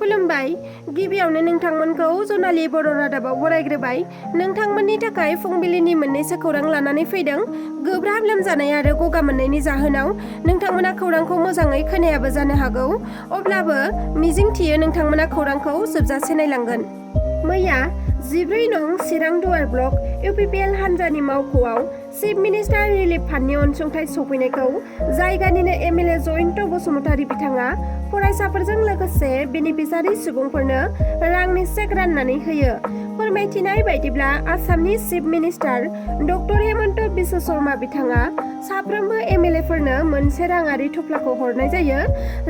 खुलुमबाय। गिबियावनो नोंथांमोनखौ जनालि बर' रादाबाव बरायग्रोबाय। नोंथांमोननि थाखाय फुंबिलिनि मोननैसो खौरां लानानै फैदों। गोब्राब लोमजानाय आरो गगा मोननायनि जाहोनाव नोंथांमोना खौरांखौ मोजाङै खोनायाबो जानो हागौ। अब्लाबो मिजिंथियो नोंथांमोना खौरांखौ जोबजासे नायलांगोन। मैया 14 नं चिरां दुवार ब्लक इउपिपिएल हान्जानि मावख'आव चिफ मिनिस्टार रिलिफ फान्डनि अनसुंथाइ सफैनायखौ जायगानिनो एमएलए जयन्त बसुमतारी बिथाङा फरायसाफोरजों लोगोसे बेनिफिसारि सुबुंफोरनो रांनि चेक राननानै होयो। फोरमायथिनाय बायदिब्ला आसामनि chief minister doctor Hemant Biswa Sharma बिथाङा साफ्रोमबो एमएलएफोरनो मोनसे राङारि थफ्लाखौ हरनाय जायो।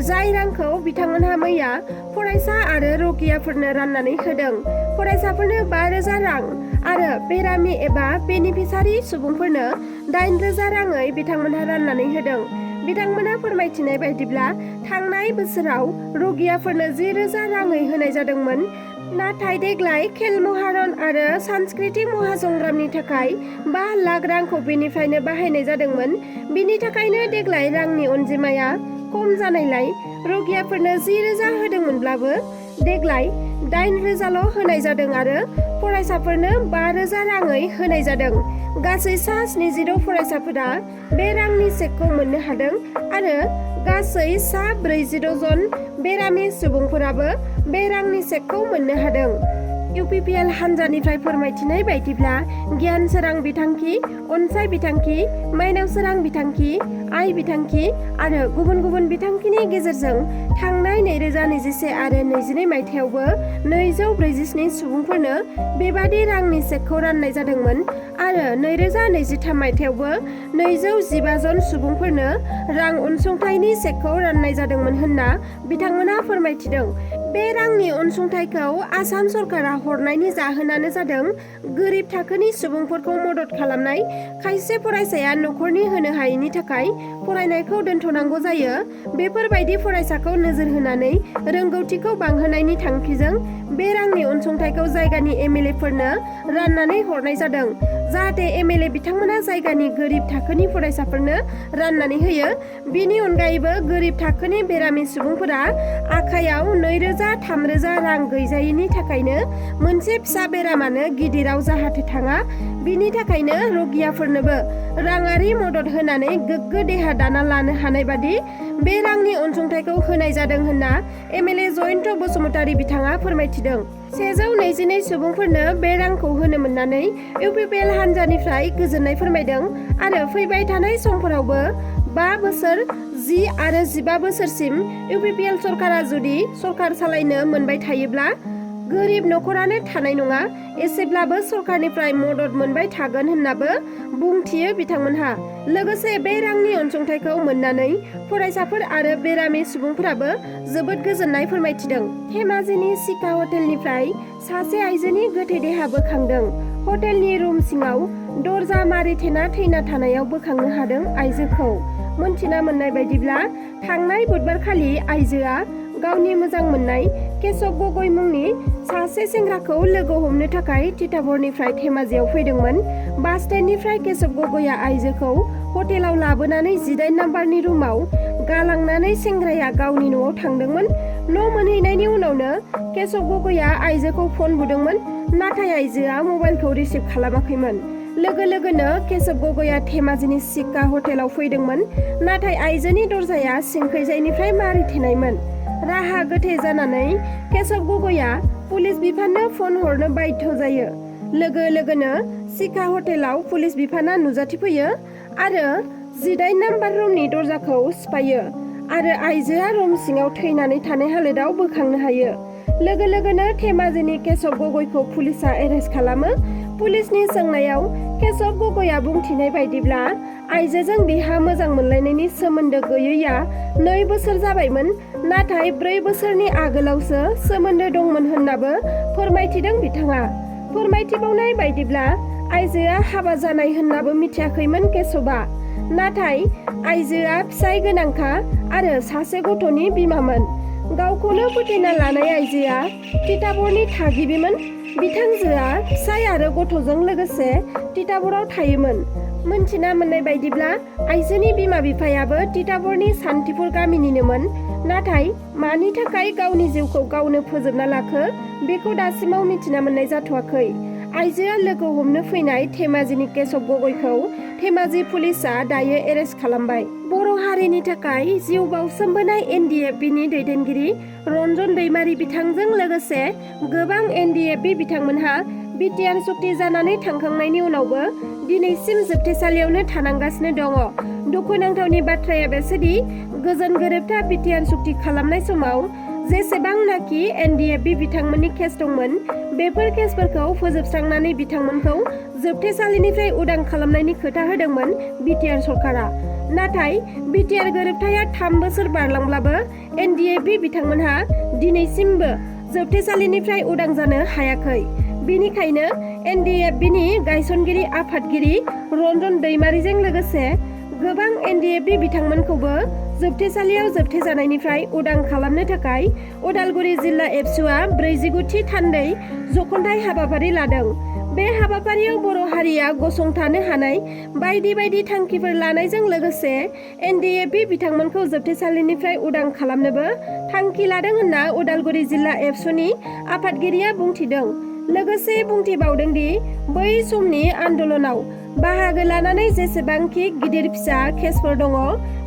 जाय रांखौ बिथांमोनहा मैया फरायसा आरो रगियाफोरनो राननानै होदों। फरायसाफोरनो 5,000 रां आरो बेरामि एबा बेनिफिसारि सुबुंफोरनो 8,000 राङै बिथांमोनहा राननानै होदों। बिथांमोना फोरमायथिनाय बायदिब्ला थांनाय बोसोराव रगियाफोरनो 10,000 राङै होनाय जादोंमोन। नाथाय देग्लाय खेल महारन आरो सांस्कृतिक महासंग्रामनि थाखाय 5 लाख रांखौ बेनिफ्रायनो बाहायनाय जादोंमोन। बिनि थाखायनो देग्लाय रांनि अनजिमाया खम जानायलाय रगियाफोरनो 10,000 होदोंमोनब्लाबो देग्लाय 8,000ल' होनाय जादों आरो फरायसाफोरनो 5,000 राङै होनाय जादों। गासै सा 76 फरायसाफोरा बे रांनि चेकखौ मोननो हादों आरो गासै सा 46 जन बेरामि सुबुंफोराबो बे रांनि चेकखौ मोननो हादों। इउपिपिएल हान्जानिफ्राय फोरमायथिनाय बायदिब्ला गियान सोरां बिथांखि, अनसाय बिथांखि, माइनाव सोरां बिथांखि, आइ बिथांखि आरो गुबुन गुबुन बिथांखिनि गेजेरजों थांनाय 2021 आरो 22 मायथाइयावबो 247 सुबुंफोरनो बेबादि रांनि चेकखौ राननाय जादोंमोन आरो 2023 मायथाइयावबो 215 जन सुबुंफोरनो रां अनसुंथाइनि चेकखौ राननाय जादोंमोन होनना बिथांमोना फोरमायथिदों। बे रांनि अनसुंथाइखौ आसाम सरकारा हरनायनि जाहोनानो जादों गोरिब थाखोनि सुबुंफोरखौ मदद खालामनाय। खायसे फरायसाया नखरनि होनो हायैनि थाखाय फरायनायखौ दोनथ'नांगौ जायो। बेफोरबायदि फरायसाखौ नोजोर होनानै रोंगौथिखौ बांहोनायनि थांखिजों बे रांनि अनसुंथाइखौ जायगानि एमएलएफोरनो राननानै हरनाय जादों। जाहाथे एमएलए बिथांमोना जायगानि गोरिब थाखोनि फरायसाफोरनो राननानै होयो। बेनि अनगायैबो गोरिब थाखोनि बेरामि सुबुंफोरा आखायाव 2,000-3,000 रां गैजायैनि थाखायनो मोनसे फिसा बेरामानो गिदिराव जाहाथे थाङा, बिनि थाखायनो रगियाफोरनोबो राङारि मदद होनानै गोग्गो देहा दाना लानो हानाय बादि बे रांनि अनसुंथाइखौ होनाय जादों होनना एमएलए जयन्त बसुमतारी बिथाङा फोरमायथिदों। 122 सुबुंफोरनो बे रांखौ होनो मोननानै इउपिपिएल हान्जानिफ्राय गोजोननाय फोरमायदों आरो फैबाय थानाय समफोरावबो 5 बोसोर, 10 आरो 15 बोसोरसिम इउपिपिएल सरकारा जुदि सरकार सालायनो मोनबाय थायोब्ला गोरिब नखरानो थानाय नङा, एसेब्लाबो सरकारनिफ्राय मदद मोनबाय थागोन होननाबो बुंथियो बिथांमोनहा। लोगोसे बे रांनि अनसुंथाइखौ मोननानै फरायसाफोर आरो बेरामि सुबुंफोराबो जोबोद गोजोननाय फोरमायथिदों। धेमाजिनि सिका हटेलनिफ्राय सासे आइजोनि गोथै देहा बोखांदों। हटेलनि रुम सिङाव दरजा मारिथेना थैना थानायाव बोखांनो हादों आइजोखौ। मोनथिना मोननाय बायदिब्ला थांनाय बुधबारखालि आइजोआ गावनि मोजां मोननाय केशव गगৈ मुंनि सासे सेंग्राखौ लोगो हमनो थाखाय तिताबरनिफ्राय धेमाजियाव फैदोंमोन। बास स्टेन्डनिफ्राय केशव गगैआ आइजोखौ हटेलाव लाबोनानै 18 नाम्बारनि रुमाव गालांनानै सेंग्राया गावनि न'आव थांदोंमोन। न' मोनहैनायनि उनावनो केशव गगैआ आइजोखौ फन बुदोंमोन, नाथाय आइजोआ मबाइलखौ रिसिभ खालामाखैमोन। लोगो लोगोनो केशव गगैआ धेमाजिनि सिका हटेलाव फैदोंमोन, नाथाय आइजोनि दरजाया सिंखैजायनिफ्राय मारिथेनायमोन। राहा गोथे जानानै केशव गगैआ पुलिस बिफाननो फन हरनो बाध्य जायो। लोगो लोगोनो सिका हटेलाव पुलिस बिफाना नुजाथिफैयो आरो 18 नाम्बार रुमनि दरजाखौ सिफायो आरो आइजोआ रुम सिङाव थैनानै थानाय हालोदाव बोखांनो हायो। लोगो लोगोनो धेमाजिनि केशव गगैखौ पुलिसआ एरेस्ट खालामो। पुलिसनि सोंनायाव केशव गगैआ बुंथिनाय बायदिब्ला आइजोजों बिहा मोजां मोनलायनायनि सोमोन्दो गैयैया 2 बोसोर जाबायमोन, नाथाय 4 बोसोरनि आगोलावसो सोमोन्दो दंमोन होननाबो फोरमायथिदों बिथाङा। फोरमायथिबावनाय बायदिब्ला आइजोआ हाबा जानाय होननाबो मिथियाखैमोन केशवआ, नाथाय आइजोआ फिसाय गोनांखा आरो सासे गथ'नि बिमामोन। गावखौनो फोथैना लानाय आइजोआ तिताबरनि थागिबिमोन। बिथांजोआ फिसाय आरो गथ'जों लोगोसे तिताबराव थायोमोन। मोनथिना मोननाय बायदिब्ला आइजोनि बिमा बिफायाबो तिताबरनि सान्थिपुर गामिनिनोमोन, नाथाय मानि थाखाय गावनि जिउखौ गावनो फोजोबना लाखो बेखौ दासिमाव मिथिना मोननाय जाथ'वाखै। आइजोआ लोगो हमनो फैनाय धेमाजिनि केशव गगैखौ धेमाजि पुलिसआ दायो एरेस्ट खालामबाय। बर' हारिनि थाखाय जिउ बाउसोमबोनाय NDFBनि दैदेनगिरि रन्जन दैमारि बिथांजों लोगोसे गोबां NDFB बिथांमोनहा बिटिआर सुक्ति जानानै थांखांनायनि उनावबो दिनैसिम जोबथेसालियावनो थानांगासिनो दङ। दुखुनांथावनि बाथ्राया बेसोदि गोजोन गोरोबथा बिटिआर सुक्ति खालामनाय समाव जेसेबांनाखि NDFB बिथांमोननि केस दंमोन बेफोर केसफोरखौ फोजोबस्रांनानै बिथांमोनखौ जोबथेसालिनिफ्राय उदां खालामनायनि खोथा होदोंमोन बिटिआर सरकारा। नाथाय बिटिआर गोरोबथाया 3 बोसोर बारलांब्लाबो NDFB बिथांमोनहा दिनैसिमबो जोबथेसालिनिफ्राय उदां जानो हायाखै। बेनिखायनो NDFBनि गायसनगिरि आफादगिरि रन्जन दैमारिजों लोगोसे गोबां NDFB बिथांमोनखौबो जोबथेसालियाव जोबथेजानायनिफ्राय उदां खालामनो थाखाय उदालगुरि जिल्ला एबसुआ 49थि थान्दै जखनथाइ हाबाफारि लादों। बे हाबाफारियाव बर' हारिया गसंथानो हानाय बायदि बायदि थांखिफोर लानायजों लोगोसे NDFB बिथांमोनखौ जोबथेसालिनिफ्राय उदां खालामनोबो थांखि लादों होनना उदालगुरि जिल्ला एबसुनि आफादगिरिया बुंथिदों। लोगोसे बुंथिबावदों दि बै समनि आन्दलनाव बाहागो लानानै जेसेबांखि गिदिर फिसा केसफोर दङ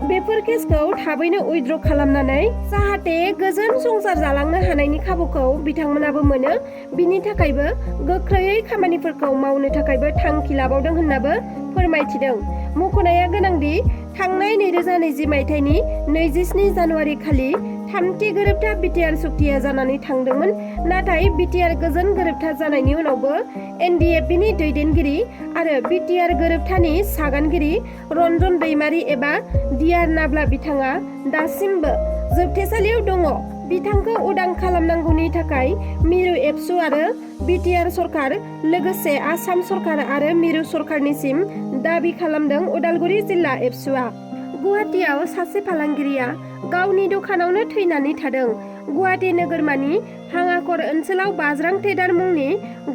बेफोर केसखौ थाबैनो उइथड्र खालामनानै जाहाथे गोजोन संसार जालांनो हानायनि खाबुखौ बिथांमोनाबो मोनो बिनि थाखायबो गोख्रैयै खामानिफोरखौ मावनो थाखायबो थांखि लाबावदों होननाबो फोरमायथिदों। मख'नाया गोनांदि थांनाय 2020 मायथाइनि 27 जानुवारि खालि थामथि गोरोबथा बिटिआर सुक्तिया जानानै थांदोंमोन। नाथाय बिटिआर गोजोन गोरोबथा जानायनि उनावबो NDFBनि दैदेनगिरि आरो बिटिआर गोरोबथानि सागानगिरि रन्जन दैमारि एबा डिआर नाब्ला बिथाङा दासिमबो जोबथेसालियाव दङ। बिथांखौ उदां खालामनांगौनि थाखाय मिरु एबसु आरो बिटिआर सरकार लोगोसे आसाम सरकार आरो मिरु सरकारनिसिम दाबि खालामदों उदालगुरि जिल्ला एबसुआ। गुवाहाटीआव सासे फालांगिरिया गावनि दखानावनो थैनानै थादों। गुवाहाटी नोगोरमानि भाङाखर ओनसोलाव बाज्रां ट्रेडार मुंनि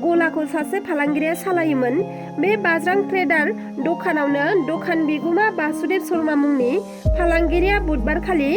गलाखौ सासे फालांगिरिया सालायोमोन। बे बाज्रां ट्रेडार दखानावनो दखान बिगुमा बासुदेब शर्मा मुंनि फालांगिरिया बुधबारखालि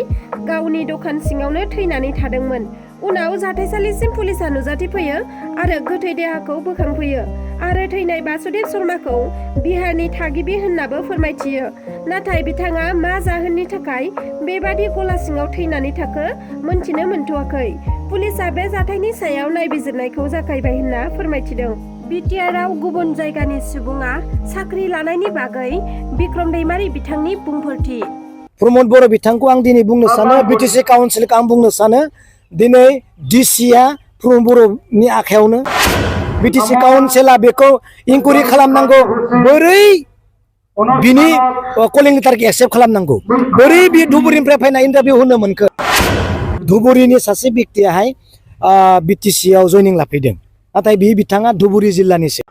गावनि दखान सिङावनो थैनानै थादोंमोन। उनाव जाथायसालिसिम पुलिसा नुजाथिफैयो आरो गोथै देहाखौ बोखांफैयो आरो थैनाय बासुदेब शर्माखौ बिहारनि थागिबि होननाबो फोरमायथियो। नाथाय बिथाङा मा जाहोननि थाखाय बेबादि गला सिङाव थैनानै थाखो मोनथिनो मोनथ'वाखै। पुलिसा बे जाथायनि सायाव नायबिजिरनायखौ जागायबाय होनना फोरमायथिदों। बिटिआरआव गुबुन जायगानि सुबुङा साख्रि लानायनि बागै बिक्रम दैमारि बिथांनि बुंफोरथि। प्रमद बर' बिथांखौ आं दिनै बुंनो सानो, बिटिसि काउन्सिलखौ आं बुंनो सानो दिनै डिसिआ प्रमद बर'नि आखायावनो। बिटिसि काउन्सिला बेखौ इनकुवारि खालामनांगौ, बोरै बिनि कलिं लेटारखौ एक्सेप्ट खालामनांगौ, बोरै बे धुबुरिनिफ्राय फैना इन्टारभिउ होनो मोनखो। धुबुरिनि सासे व्यक्तियाहाय बिटिसिआव जयनिं लाफैदों, नाथाय बिथाङा धुबुरि जिल्लानिसो।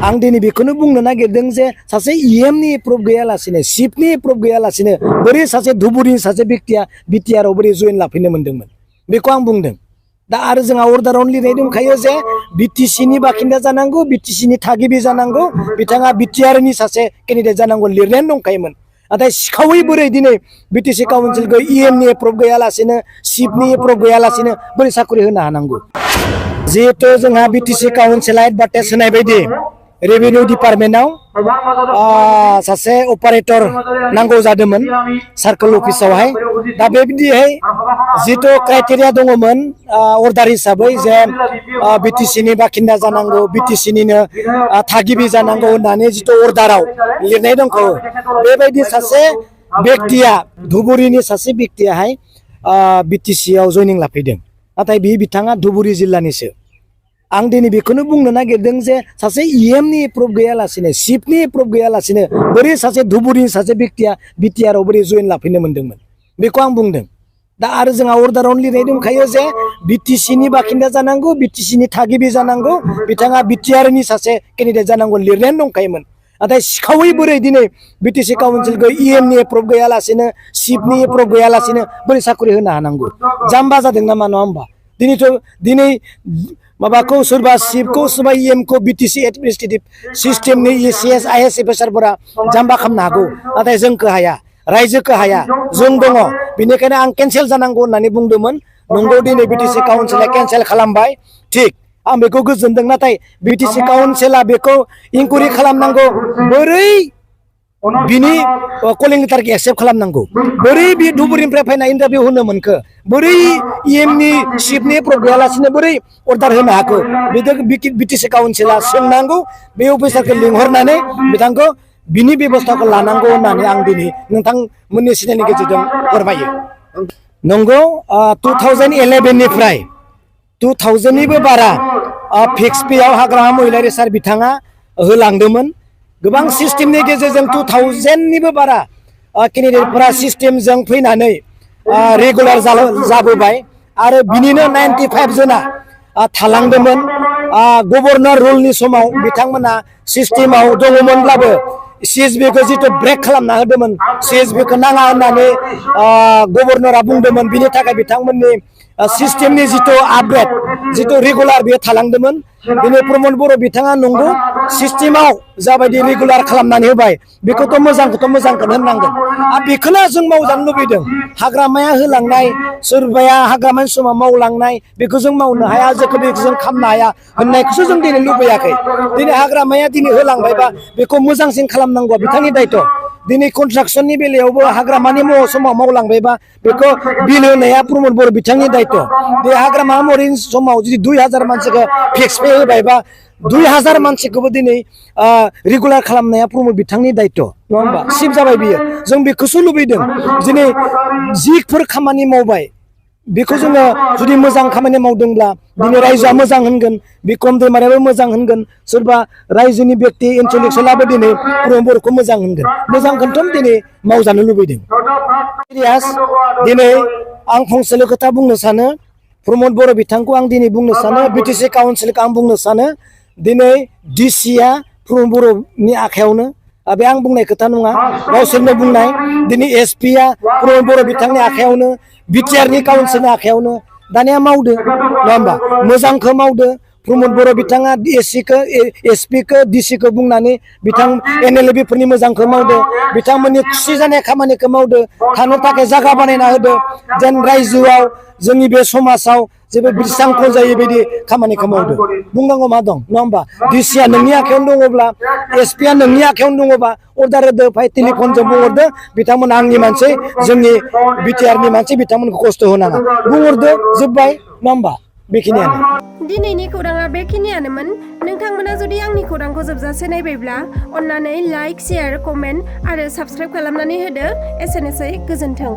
आं दिनै बेखौनो बुंनो नागिरदों जे सासे EMनि प्रुफ गैयालासिनो, सिफनि प्रुफ गैयालासिनो बोरै सासे धुबुरिनि सासे व्यक्तिया बिटिआरआव बोरै जयेन लाफैनो मोन्दोंमोन बेखौ आं बुंदों। दा आरो जोंहा अर्डारावनो लिरनाय दंखायो जे बिटिसिनि बाखिन्दा जानांगौ, बिटिसिनि थागिबि जानांगौ, बिथाङा बिटिआरनि सासे केन्डिडेट जानांगौ लिरनायानो दंखायोमोन। नाथाय सिखावै बोरै दिनै बिटिसि काउन्सिलखौ EMनि एप्रुभ गैयालासिनो, सिफनि एप्रुभ गैयालासिनो बोरै साख्रि होनो हानांगौ। जिहेतु जोंहा बिटिसि काउन्सिला एडभार्टाइज होनाय बायदि रेभिनिउ डिपार्टमेन्टआव सासे अपारेटर नांगौ जादोंमोन सार्कोल अफिसावहाय। दा बेबायदिहाय जिथु क्राइटेरिया दङमोन अर्डार हिसाबै जे बिटिसिनि बाखिन्दा जानांगौ, बिटिसिनिनो थागिबि जानांगौ होननानै जिथु अर्डाराव लिरनाय दंखौ, बेबायदि सासे व्यक्तिया धुबुरिनि सासे व्यक्तियाहाय बिटिसिआव जयनिं लाफैदों, नाथाय बिथाङा धुबुरि जिल्लानिसो। आं दिनै बेखौनो बुंनो नागिरदों जे सासे EMनि एप्रुभ गैयालासिनो, सिफनि एप्रुभ गैयालासिनो बोरै सासे धुबुरिनि सासे व्यक्तिया बिटिआरआव बोरै जयेन लाफैनो मोन्दोंमोन बेखौ आं बुंदों। दा आरो जोंहा अर्डारावनो लिरनाय दंखायो जे बिटिसिनि बाखिन्दा जानांगौ, बिटिसिनि थागिबि जानांगौ, बिथाङा बिटिआरनि सासे केन्डिडेट जानांगौ लिरनायानो दंखायोमोन। नाथाय सिखावै बोरै दिनै बिटिसि काउन्सिलखौ EMनि एप्रुभ गैयालासिनो, सिफनि एप्रुभ गैयालासिनो बोरै साख्रि होनो हानांगौ। जाम्बा जादों नामा, नङा होमबा? दिनै माबाखौ सोरबा सिफखौ सोरबा EMखौ बिटिसि एडमिनिस्ट्रेटिभ सिस्टेमनि ECS IS अफिसारफोरा जाम्बा खालामनो हागौ, नाथाय जोंखौ हाया। रायजोखौ हाया जों दङ बेनिखायनो आं केन्सेल जानांगौ होननानै बुंदोंमोन नंगौ दिनै बिटिसि काउन्सिला केन्सेल खालामबाय थिग आं बेखौ गोजोनदों नाथाय बिटिसि काउन्सिला बेखौ इनकुइरि खालामनांगौ बोरै बिनि कलिं लेटारखौ एक्सेप्ट खालामनांगौ बोरै बे धुबुरिनिफ्राय फैना इन्टारभिउ होनो मोनखो बोरै इएमनि चिफनि एप्रुभ गैयालासिनो बोरै अर्डार होनो हाखो बेखौ बिटिसि काउन्सिला सोंनांगौ बे अफिसारखौ लिंहरनानै बिथांखौ बिनि बेबस्थाखौ लानांगौ होननानै आं दिनै नोंथांमोननि सिनायनि गेजेरजों फोरमायो नंगौ 2011 निफ्राय 2000निबो बारा फिक्स पेआव हाग्रामा महिलारि सार बिथाङा होलांदोंमोन गोबां सिस्टेमनि गेजेरजों 2000निबो बारा केन्डिडेटफोरा सिस्टेमजों फैनानै रेगुलार जाबोबाय आरो बिनिनो 95 जना थालांदोंमोन गभर्नर रुलनि समाव बिथांमोना सिस्टेमाव दङमोनब्लाबो सिएसबिखौ जितु ब्रेक खालामना होदोंमोन सिएसबिखौ नाङा होननानै गभर्नरा बुंदोंमोन बिनि थाखाय बिथांमोननि सिस्टेमनि जितु आपग्रेड जितु रेगुलार बेयो थालांदोंमोन दिनै प्रमद बर' बिथाङा नंगौ सिस्टेमाव जाबायदि रेगुलार खालामनानै होबाय बेखौथ' मोजांखौनो होननांगोन आरो बेखौनो जों मावजानो लुबैदों हाग्रामाया होलांनाय सोरबाया हाग्रामानि समाव मावलांनाय बेखौ जों मावनो हाया जों खालामनो हाया होननायखौसो जों दिनै लुबैयाखै दिनै हाग्रामाया दिनै होलांबायबा बेखौ मोजांसिन खालामनांगौआ बिथांनि दायथ' दिनै कन्स्ट्राक्सननि बेलायावबो हाग्रामानि समाव मावलांबायबा बेखौ बिल होनाया प्रमद बर' बिथांनि दायथ' बे हाग्रामा महरैनि समाव जुदि 2000 मानसिखौ फिक्स पे होबायबा 2000 मानसिखौबो दिनै रेगुलार खालामनाया प्रमद बिथांनि दायथ' नङा होमबा सिप जाबाय बियो जों बेखौसो लुबैदों दिनै जिफोर खामानि मावबाय बेखौ जोङो जुदि मोजां खामानि मावदोंब्ला दिनै रायजोआ मोजां होनगोन बिक्रम दैमारियाबो मोजां होनगोन सोरबा रायजोनि बेक्ति इन्टेलेक्सुवेलाबो दिनै प्रमद बर'खौ मोजां होनगोन मोजांखौनोथ' दिनै मावजानो लुबैदों दिनै आं फंसेल' खोथा बुंनो सानो प्रमद बर' बिथांखौ आं दिनै बुंनो सानो बिटिसि काउन्सिलखौ आं बुंनो सानो दिनै डिसिआ प्रमद बर'नि आखायावनो बे आं बुंनाय खोथा नङा गावसोरनो बुंनाय दिनै एसपिआ प्रमद बर' बिथांनि आखायावनो बिटिआरनि काउन्सिलनि आखायावनो दानिया मावदो नङा होमबा मोजांखौ मावदो प्रमद बर' बिथाङा एसपिखौ डिसिखौ बुंनानै बिथां एनएलएबिफोरनि मोजांखौ मावदो बिथांमोननि खुसि जानाय खामानिखौ मावदो थानो थाखाय जायगा बानायना होदो जेन रायजोआव जोंनि बे समाजाव जेबो बिरसांखौ जायै बायदि खामानिखौ मावदो बुंनांगौ मा दं नङा होमबा डिसिआ नोंनि आखायावनो दङब्ला एसपिआ नोंनि आखायावनो दङबा अर्डार होदो फाय टेलिफनजों बुंहरदो बिथांमोना आंनि मानसि जोंनि बिटिआरनि मानसि बिथांमोनखौ खस्थ' होनाङा बुंहरदो जोब्बाय नङा होमबा बेखिनियानो दिनैनि खौराङा बेखिनियानोमोन नोंथांमोना जुदि आंनि खौरांखौ जोबजासे नायबायब्ला अन्नानै लाइक शेयार कमेन्ट आरो साबस्क्राइब खालामनानै होदो एसेनोसै गोजोन्थों।